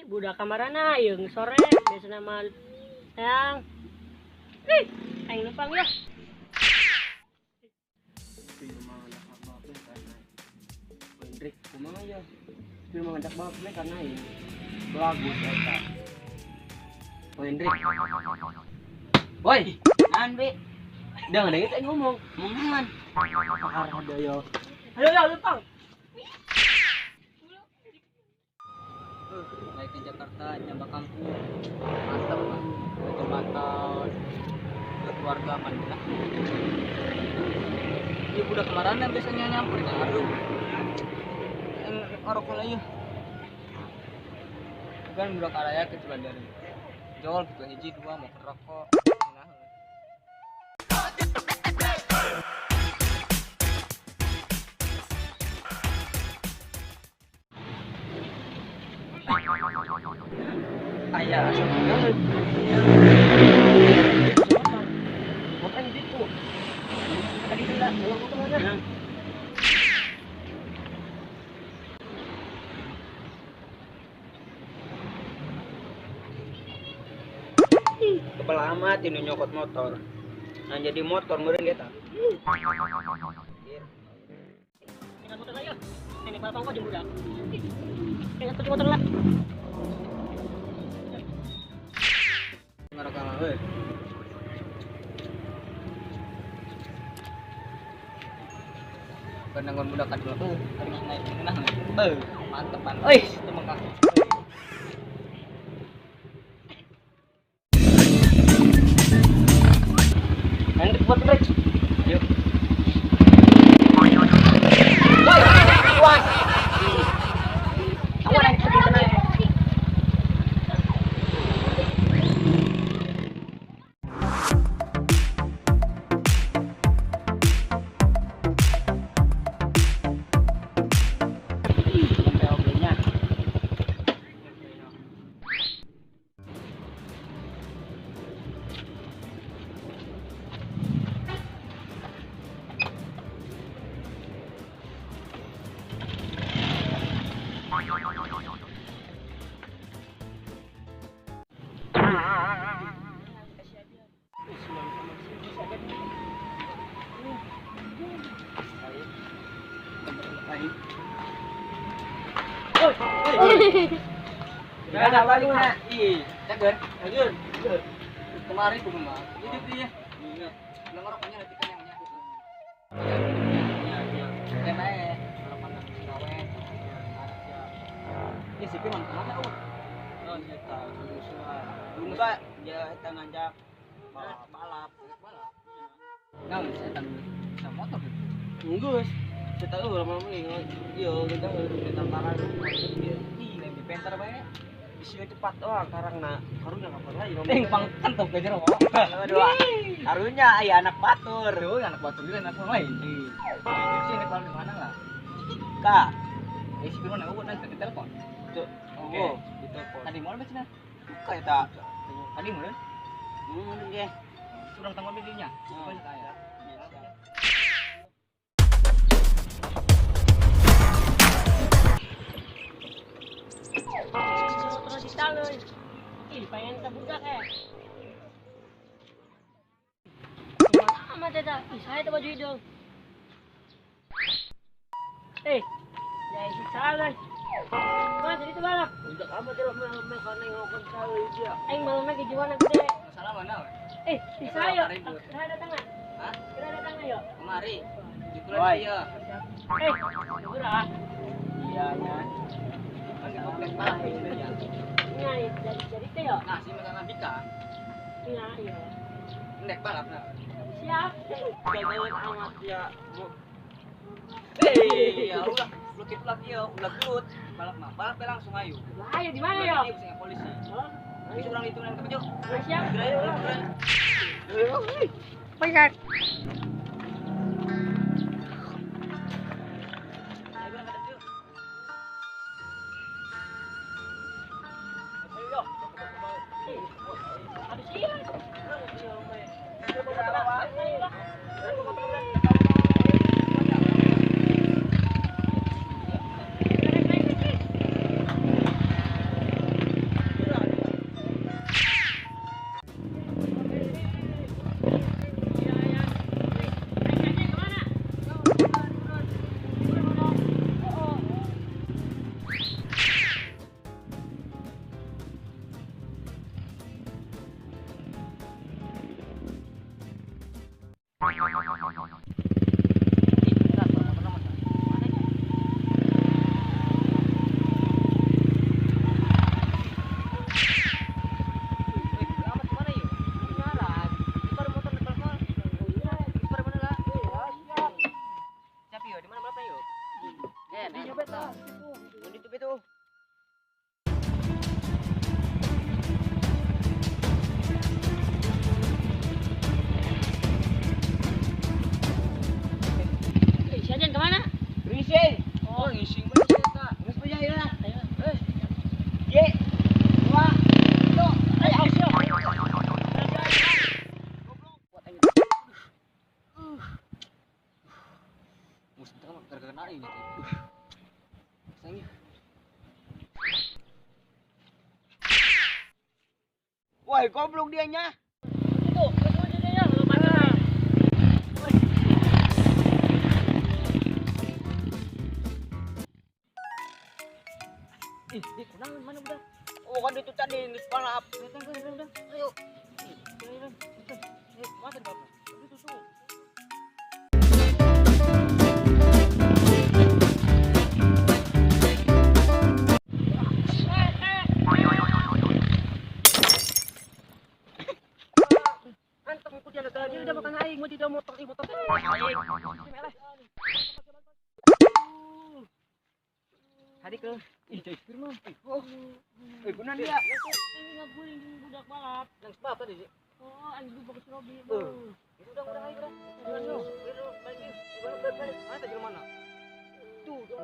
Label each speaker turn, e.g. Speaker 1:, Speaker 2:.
Speaker 1: Budak kamarana ieu sore biasana mah hayang. Ih, aing numpang ya.
Speaker 2: Hendrik, kumaha ya? Tapi mah ngajak balap we karena aing. Bagus eta. Oh Hendrik. Woi, naon be? Udah nggak ada ngomong. Ngomong naon? Pakar ada yo.
Speaker 1: Ayo ya numpang.
Speaker 2: Naik ke Jakarta, nyamba kampung. Mantap lah. Betul-betul ke keluarga mana. Iya budak kemarin yang biasanya nyampur kan aduh. Ngerokok lah ya. Bukan budak araya ke dari jol gitu hiji dua mau kerokok. Nah. Ayah, bukan gitu. Tadi tidak, kepala amat ini nyokot motor. Nah jadi motor meureun eta.
Speaker 1: Tinggal motor lah ya. Ini balap kok jeung budak. Tinggal motor lah.
Speaker 2: Ngerokok euy. Kenangan budak kan dulu. Harus naik ngeunah. Mantepan. Euy, itu mengkak. Hendrik buat break. Yuk. Udah balik na. Ih, cager. Cager. Kemarin ku mah. Jadi dia. Iya. Lah ngerokoknya nanti kan yang nyatu. Iya, iya. Bae. Harapan gawe. Ini sih man kemana oh? Oh, eta musuhan. Enggak, dia eta ngajak balap, balap. Nah, setan sama motor. Enggeus. Saya tahu lama-lama iya, kita tamparan. Ih, lebih pintar bae. Bisa cepat oh karang na karunya kapan lagi
Speaker 3: Ting pang kentut ke jero.
Speaker 2: Karunya aya anak batur.
Speaker 3: Tuh anak batur juga anak lain. Sih ini kalau di mana lah?
Speaker 2: Kak.
Speaker 3: Eh si Firman aku nanti di telepon.
Speaker 2: Tuh. Oh, di telepon.
Speaker 3: Tadi mau apa cenah?
Speaker 2: Buka eta.
Speaker 3: Tadi mau.
Speaker 2: Nggih.
Speaker 3: Surang tanggung dirinya. Apa saya?
Speaker 1: Ih, pengen terbudak ya. Kemana amat eta? Ih, saya tuh baju hidung. Eh, ya isi salah. Mas, jadi itu balap.
Speaker 2: Udah amat ya malam karena ngomong salah dia.
Speaker 1: Aing malamnya ke jiwana gede.
Speaker 3: Masalah mana?
Speaker 1: Eh, si saya. Kira datang enggak?
Speaker 3: Hah?
Speaker 1: Kira datang enggak yo?
Speaker 3: Kemari. Dikulan dia.
Speaker 1: Eh, udah.
Speaker 2: Iya, ya.
Speaker 3: Kan di komplek malah ya.
Speaker 1: Iya, jadi teh yo.
Speaker 3: Nah, si makan Bika.
Speaker 1: Iya, iya.
Speaker 3: Nek balap nah.
Speaker 1: Siap.
Speaker 2: Gagal amat ya.
Speaker 3: Eh, ya ulah, lukit lagi ya, ulah gelut. Balap mah, balap langsung ayo.
Speaker 1: Ayo di mana yo?
Speaker 3: Di polisi. Ini orang itu nang kepejo.
Speaker 1: Siap.
Speaker 3: Ayo.
Speaker 1: Baik.
Speaker 3: Wah, goblok dia nya.
Speaker 1: Itu, dia nya, mana?
Speaker 2: Ih, kurang mana budak?
Speaker 3: Oh, kan itu tadi geus balap.
Speaker 2: Datang ke udah. Ayo. Ayo, mana balap? Itu tuh.
Speaker 1: Dia udah makan aing, mau tidak motor, motor.
Speaker 2: Tadi ke, ih jadi firman.
Speaker 3: Oh, guna dia.
Speaker 1: Ini ngaguling jeung budak balap.
Speaker 2: Nang sebab tadi sih.
Speaker 1: Oh, anjing bagus Robi.
Speaker 2: Itu udah ayo udah. Balik, balik. Mana tadi mana? Tuh, tuh.